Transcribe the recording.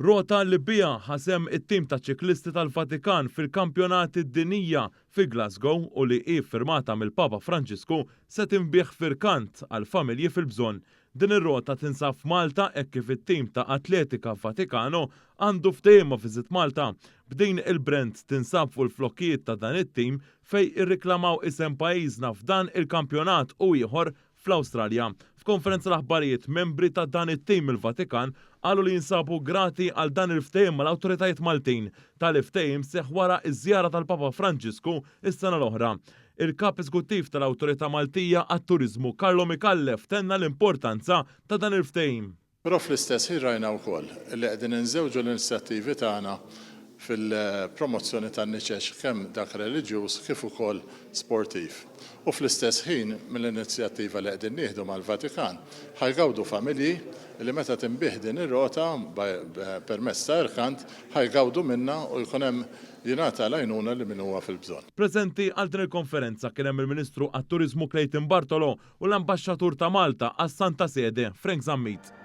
Rota li biha ħa sehem it-tim ta' ċiklisti tal-Vatikan fil-Kampjonati Dinjija fi Glasgow u li hi ffirmata mill-Papa Franġisku se tinbiegħ f'irkant għall-familji fil-bżonn. Din ir-rota tinsab f'Malta hekk kif it-tim ta' Atletica Vaticano għandu ftehim ma' Visit Malta. B'din il-brand tinsab fuq il-flokkijiet ta' dan it-tim fejn irriklamaw isem pajjiżna f'dan il-kampjonat u ieħor fl-Awstralja. F'konferenza l-aħbarijiet, membri ta' dan it-tim mill-Vatikan qalu li jinsabu grati għal dan il-ftehim mal-awtoritajiet Maltin. Tali ftehim seħħ wara ż-żjara tal-Papa Franġisku s-sena l-oħra. Il-Kap Eżekuttiv tal-Awtorità Maltija għat-Turiżmu Carlo Micallef tenna l-importanza ta' dan il-ftehim. Però fl-istess ħin rajna wkoll li qegħdin inżewġu l-inizjattivi tagħna fil-promozzjoni tan-niċeċ kemm dak reliġjuż kif ukoll sportiv. U fl-istess ħin mill-inizjattiva li qegħdin nieħdu mal-Vatikan ħa jgawdu familji li meta tinbiegħ din ir-rota permezz ta' irkant ħa jgawdu minnha u jkun hemm jingħata l-għajnuna lil min huwa fil-bżonn. Preżenti għal din il-konferenza kien hemm il-Ministru għat-Turiżmu Clayton Bartolo u l-Ambaxxatur ta' Malta għas-Santa Sede, Frank Zammit.